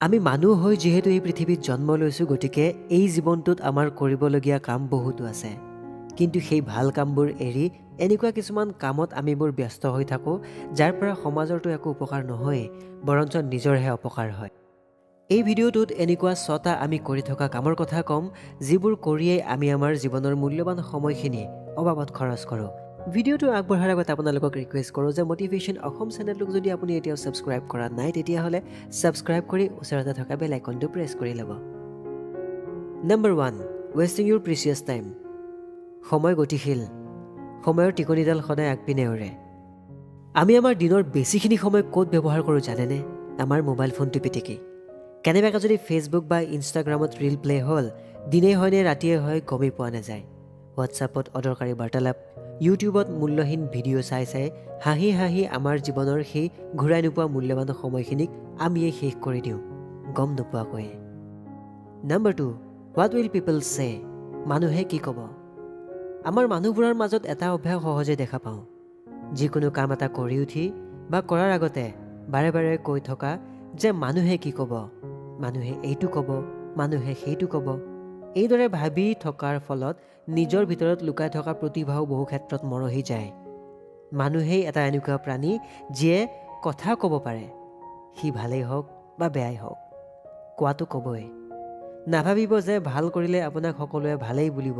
আমি মানুহ হৈ যিহেতু এই পৃথিৱীত জন্ম লৈছোঁ, গতিকে এই জীৱনটোত আমাৰ কৰিবলগীয়া কাম বহুতো আছে। কিন্তু সেই ভাল কামবোৰ এৰি এনেকুৱা কিছুমান কামত আমিবোৰ ব্যস্ত হৈ থাকোঁ, যাৰ পৰা সমাজৰতো একো উপকাৰ নহয়েই, বৰঞ্চ নিজৰহে অপকাৰ হয়। এই ভিডিঅ'টোত এনেকুৱা ছটা আমি কৰি থকা কামৰ কথা ক'ম, যিবোৰ কৰিয়েই আমি আমাৰ জীৱনৰ মূল্যৱান সময়খিনি অবাবত খৰচ কৰোঁ। ভিডিঅ'টো আগবঢ়াৰ আগত আপোনালোকক ৰিকুৱেষ্ট কৰোঁ যে মটিভেশ্যন অসম চেনেলটোক যদি আপুনি এতিয়াও ছাবস্ক্ৰাইব কৰা নাই, তেতিয়াহ'লে ছাবস্ক্ৰাইব কৰি ওচৰতে থকা বেল আইকনটো প্ৰেছ কৰি ল'ব। Number 1, wasting your precious time। সময় গতিশীল, সময়ৰ টিকনিডাল সদায় আগপিনে উৰে। আমি আমাৰ দিনৰ বেছিখিনি সময় ক'ত ব্যৱহাৰ কৰোঁ জানেনে? আমাৰ মোবাইল ফোনটো পিটিকি। কেনেবাকৈ যদি ফেচবুক বা ইনষ্টাগ্ৰামত ৰীল প্লে হ'ল, দিনেই হয়নে ৰাতিয়ে হয় গমেই পোৱা নাযায়। হোৱাটছআপত অদৰকাৰী বাৰ্তালাপ, ইউটিউবত মূল্যহীন ভিডিঅ' চাই চাই হাঁহি হাঁহি আমাৰ জীৱনৰ সেই ঘূৰাই নোপোৱা মূল্যৱান সময়খিনিক আমিয়েই শেষ কৰি দিওঁ গম নোপোৱাকৈয়ে। Number 2, what will people say? মানুহে কি ক'ব? আমাৰ মানুহবোৰৰ মাজত এটা অভ্যাস সহজে দেখা পাওঁ, যিকোনো কাম এটা কৰি উঠি বা কৰাৰ আগতে বাৰে বাৰে কৈ থকা যে মানুহে কি ক'ব, মানুহে এইটো ক'ব, মানুহে সেইটো ক'ব। এইদৰে ভাবি থকাৰ ফলত নিজৰ ভিতৰত লুকাই থকা প্ৰতিভাও বহু ক্ষেত্ৰত মৰহি যায়। মানুহেই এটা এনেকুৱা প্ৰাণী যিয়ে কথা ক'ব পাৰে, সি ভালেই হওক বা বেয়াই হওক, কোৱাটো ক'বই। নাভাবিব যে ভাল কৰিলে আপোনাক সকলোৱে ভালেই বুলিব,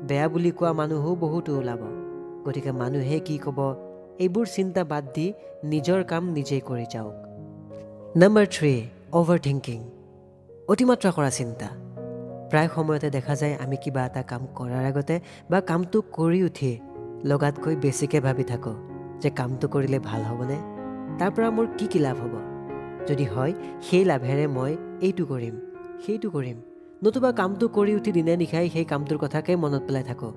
বেয়া বুলি কোৱা মানুহো বহুতো ওলাব। গতিকে মানুহে কি ক'ব এইবোৰ চিন্তা বাদ দি নিজৰ কাম নিজেই কৰি যাওক। নম্বৰ 3, অ'ভাৰ থিংকিং, অতিমাত্ৰা কৰা চিন্তা। প্ৰায় সময়তে দেখা যায় আমি কিবা এটা কাম কৰাৰ আগতে বা কামটো কৰি উঠি লগাতকৈ বেছিকৈ ভাবি থাকোঁ যে কামটো কৰিলে ভাল হ'বনে, তাৰ পৰা মোৰ কি কি লাভ হ'ব, যদি হয় সেই লাভেৰে মই এইটো কৰিম, সেইটো কৰিম, নতুবা কামটো কৰি উঠি দিনে নিশাই সেই কামটোৰ কথাকে মনত পেলাই থাকোঁ,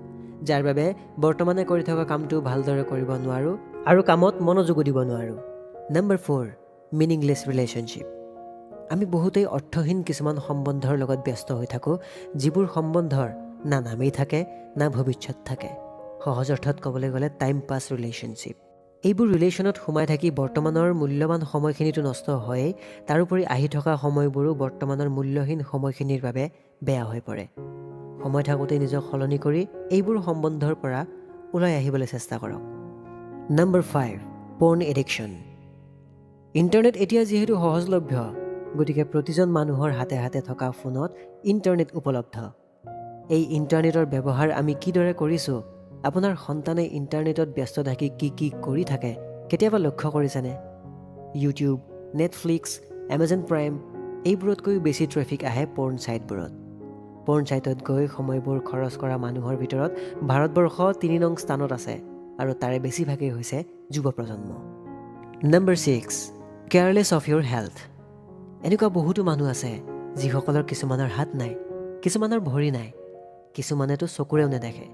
যাৰ বাবে বৰ্তমানে কৰি থকা কামটো ভালদৰে কৰিব নোৱাৰোঁ আৰু কামত মনোযোগো দিব নোৱাৰোঁ। Number 4, meaningless relationship. আমি বহুতেই অৰ্থহীন কিছুমান সম্বন্ধৰ লগত ব্যস্ত হৈ থাকোঁ, যিবোৰ সম্বন্ধৰ না নামেই থাকে না ভৱিষ্যত থাকে। সহজ অৰ্থত ক'বলৈ গ'লে টাইম পাছ ৰিলেশ্যনশ্বিপ। এইবোৰ ৰিলেশ্যনত সোমাই থাকি বৰ্তমানৰ মূল্যৱান সময়খিনিতো নষ্ট হয়েই, তাৰোপৰি আহি থকা সময়বোৰো বৰ্তমানৰ মূল্যহীন সময়খিনিৰ বাবে বেয়া হৈ পৰে। সময় থাকোঁতে নিজক সলনি কৰি এইবোৰ সম্বন্ধৰ পৰা ওলাই আহিবলৈ চেষ্টা কৰক। Number 5, porn addiction. Internet এতিয়া যিহেতু সহজলভ্য, গতিকে প্ৰতিজন মানুহৰ হাতে হাতে থকা ফোনত ইণ্টাৰনেট উপলব্ধ। এই ইণ্টাৰনেটৰ ব্যৱহাৰ আমি কিদৰে কৰিছোঁ, আপোনাৰ সন্তানে ইণ্টাৰনেটত ব্যস্ত থাকি কি কি কৰি থাকে কেতিয়াবা লক্ষ্য কৰিছেনে? ইউটিউব, নেটফ্লিক্স, এমাজন প্ৰাইম এইবোৰতকৈও বেছি ট্ৰেফিক আহে পৰ্ণ ছাইটবোৰত। পৰ্ণ ছাইটত গৈ সময়বোৰ খৰচ কৰা মানুহৰ ভিতৰত ভাৰতবৰ্ষ 3 নং স্থানত আছে আৰু তাৰে বেছিভাগেই হৈছে যুৱ প্ৰজন্ম। Number 6, careless of your health। এনেকুৱা বহুতো মানুহ আছে যিসকলৰ কিছুমানৰ হাত নাই, কিছুমানৰ ভৰি নাই, কিছুমানেতো চকুৰেও নেদেখে,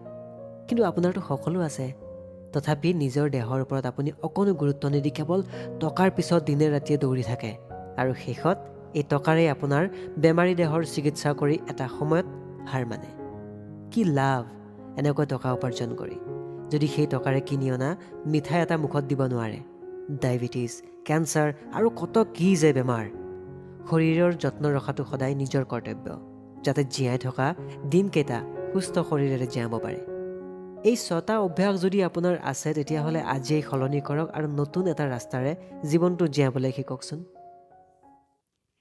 কিন্তু আপোনাৰতো সকলো আছে। তথাপি নিজৰ দেহৰ ওপৰত আপুনি অকণো গুৰুত্ব নিদি কেৱল টকাৰ পিছত দিনে ৰাতিয়ে দৌৰি থাকে আৰু শেষত এই টকাৰেই আপোনাৰ বেমাৰী দেহৰ চিকিৎসা কৰি এটা সময়ত হাৰ মানে। কি লাভ এনেকৈ টকা উপাৰ্জন কৰি, যদি সেই টকাৰে কিনি অনা মিঠাই এটা মুখত দিব নোৱাৰে? ডায়েবেটিছ, কেঞ্চাৰ আৰু কত কি যে বেমাৰ। শৰীৰৰ যত্ন ৰখাটো সদায় নিজৰ কৰ্তব্য, যাতে জীয়াই থকা দিনকেইটা সুস্থ শৰীৰেৰে জীয়াব পাৰে। এই ছটা অভ্যাস যদি আপোনাৰ আছে, তেতিয়াহ'লে আজিয়েই সলনি কৰক আৰু নতুন এটা ৰাস্তাৰে জীৱনটো জীয়াবলৈ শিককচোন।